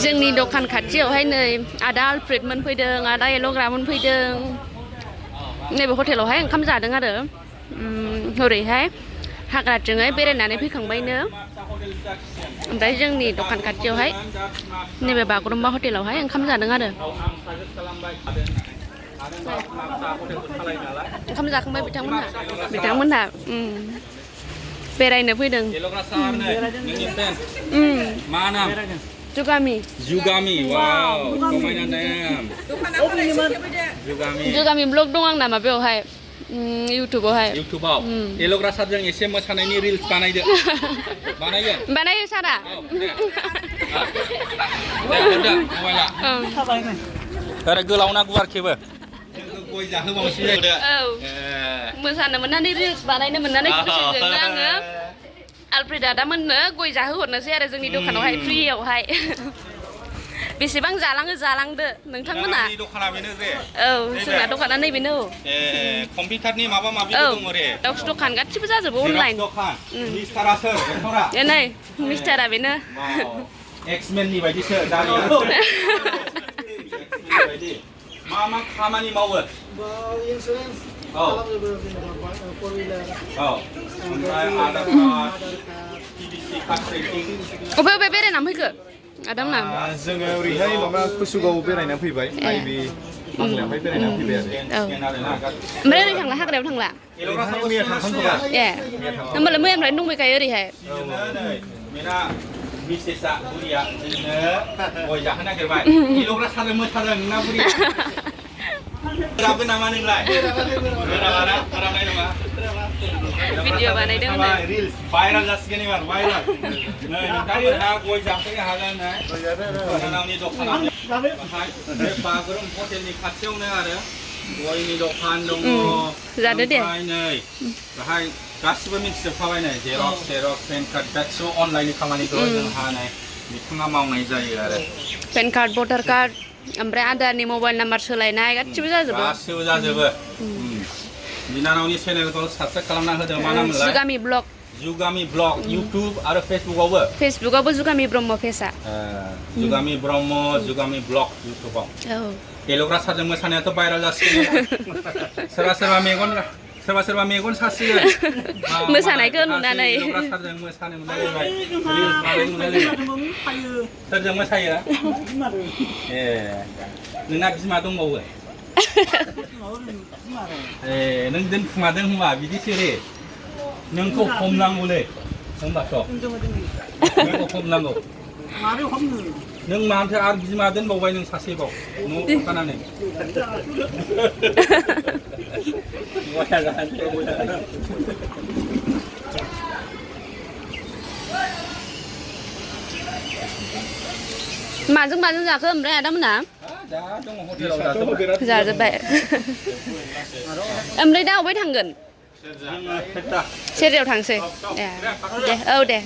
जोंनि दखान खाथियावहाय नै आदा आलफ्रेड मोन फैदों आदा एल'ग्रा मोन फैदों नैबे हटेलावहाय ओंखाम जादों आरो हरैहाय हाग्राथिङै बेरायनानै फैखांबायनो ओमफ्राय जोंनि दखान खाथियावहाय नैबे बागुरुम्बा हटेलावहाय ओंखाम जादों आरो ओंखाम जाखांबाय बिथांमोनहा बेरायनो फैदों जुगामि wow समायना नेम जुगामि ब्लग दं आंना माबायावहाय इउटुबावहाय एल'ग्रा सारजों एसे मोसानायनि रिल्स बानायदो बानायो सारा आरो गोलाव ना गुवार खेबो गय जाहोबावसै मोसानो मोननानै रिल्स बानायनो मोननानै खुसिजोंनो आङो आलफ्रेड आदामोननो गय जाहोहरनोसै आरो जोंनि दखानावहाय फ्रियावहाय बेसेबां जालाङो जालांदो नोंथांमोना दखाना बेनो रे जोंना दखाना नैबेनो कम्पिउटारनि माबा माबि दङ रे डक्स दखान गासिबो जाजोबो अनलाइन मिस्टारा सोर एक्टरा नै मिस्टारा बेनो एक्समेननि बायदिसो दानिया मा खामानि मावो इन्सुरेन्स ओमफ्राय Aadhaar card PVC card rating अबे बेरायनानै फैखो आदामोना जोङो ओरैहाय माबा कुसुगाव बेरायना फैबाय आइबि बांलायावहाय बेरायना फैबाय ओमफ्राय ओरै थांला हाग्रायाव थांला मैया थांखांबाय होमबालाय मैयानिफ्रायनो दंबायखायो ओरैहाय मेरा मिसेसा बुरिया जोंनो गय जाहोनो नागिरबाय एल'ग्रा सारजों मोसादों ना बुरिया राबो नामा नोंलाय राबानाय नङा भिडिअ बानायदों रिल्स भाइराल जासिगोन एबार भाइराल नै नोंथांमोनहा गय जाफैनो हागोन नावनि दखानाव बे बागुरुम हटेलनि खाथियावनो आरो गयनि दखान दङ जादो दे नै बाहाय गासिबो मिथिजोबखाबाय नै जेरक्स पेन कार्ड गासिबो अनलाइननि खामानिखौ जोंहा नै बिथाङा मावनाय जायो आरो पेन कार्ड भटार कार्ड ओमफ्राय आदारनि मबाइल नाम्बार सोलायनाय गासिबो जाजोबो बिनानावनि चेनेलखौ साबस्क्राइब खालामना होदो मा नामलाय जुगामि ब्लग इउटुब आरो फेसबुकआवबो जुगामि ब्रह्म पेजआ जुगामि ब्रह्म जुगामि ब्लग इउटुबाव एल'ग्रा सारजों मोसानायाथ' भाइराल जासिगोन सोरबा मेगन सासिगोन मोसानायखौ नुनानै एल'ग्रा सारजों मोसानो मोनलायबाय सोरजों मोसायो नोंना बिमा दंबावो नों दोनखुमादों होनबा बिदिसो रे नोंखौ हमनांगौलै होनबाथ' नोंखौ हमनांगौ नों मानोथो आरो बिमा दोनबावबाय नों सासेबाव न'आव थानानै माजों जाखो ओमफ्राय आदामोना जाजोब्बाय ओमफ्राय दा अबाय थांगोन सेरजायाव थांसै दे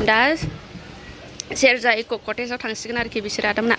दा सेरजा इक' कटेजाव थांसिगोन आरोखि बिसोर आदामोना